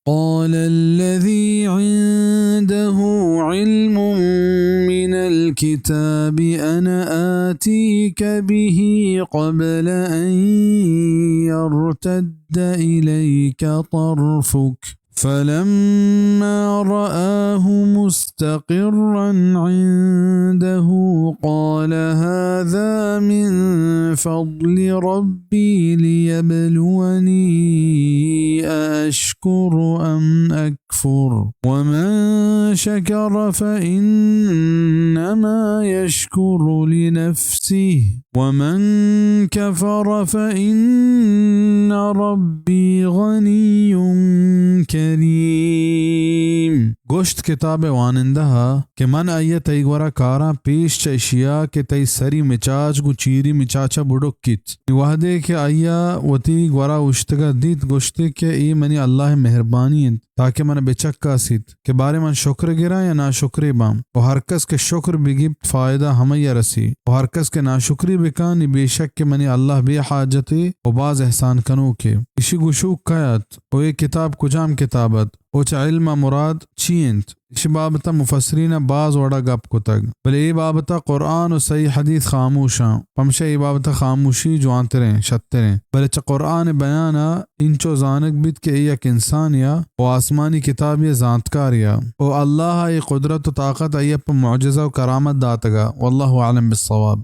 قال الذي عنده علم من الكتاب أنا آتيك به قبل أن يرتد إليك طرفك فلما رآه مستقرا عنده قال هذا من فضل ربي ليبلوني أأشكر أم أكفر ومن شكر فإنما يشكر لنفسه ومن كفر فإن ربي غني كريم۔ گوشت کتاب ءِ وانندہ ءَ کہ من آئی ءَ تئی گورا کاراں پیش چہ اشی ءَ کہ تئی سری مچاچ گوں چیری مچاچ ءَ بڈک کیت۔ نی وہدے کہ آئی ءَ وتی گورا اوشتگ ءَ دیت، گوشتی کہ اے منی اللہ ءِ مہربانی انت تاکہ من بچکاسیت کہ باریں من شکر گراں یا ناشکرے باں۔ و ہر کس کہ شکر بگیپت فائدہ ہمئی ءَ رسی، و ہر کس کہ ناشکری بکاں نی بے شک کہ منی اللہ بے حاجتے و باز احسان کنوکے۔ اشی گوشوک کئے ات و اے کتاب کجام کتاب ات و چہ علم ءَ مراد چی انت؟ اشی بابت ءَ مفسرین ءَ باز وڑ ءَ گپ کتگ، بلے اے بابت ءَ قرآن و صحیح حدیث خاموش آں، پمشا اے بابت ءَ خاموشی جوانتریں، شتریں۔ بلے چہ قرآن ءِ بیان ءَ اینچو زانگ بیت کہ اے یک انسانے ءَ و آسمانی کتابے ءِ زانتکارے ءَ و اللہ ءَ اے قدرت و طاقت آئی ءَ پہ معجزہ و کرامت داتگ ءَ۔ واللہ اعلم بالصواب۔